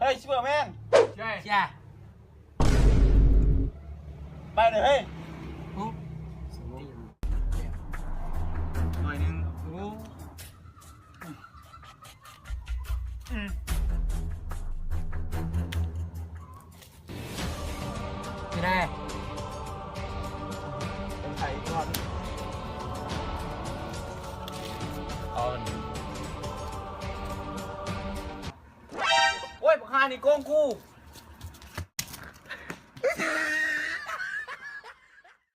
ເຮີ້ຍ ຊຸບເປີແມນ ເຈົ້າ ໄປເດີເຮີ້ຍ ຫະ ໜ້ອຍໜຶ່ງ ໂອ້ ອືມ ຊິໄດ້ ໄປກ່ອນ ເອົາ ໂອ້ຍ ບັກຫ່ານີ້ໂກງກູ.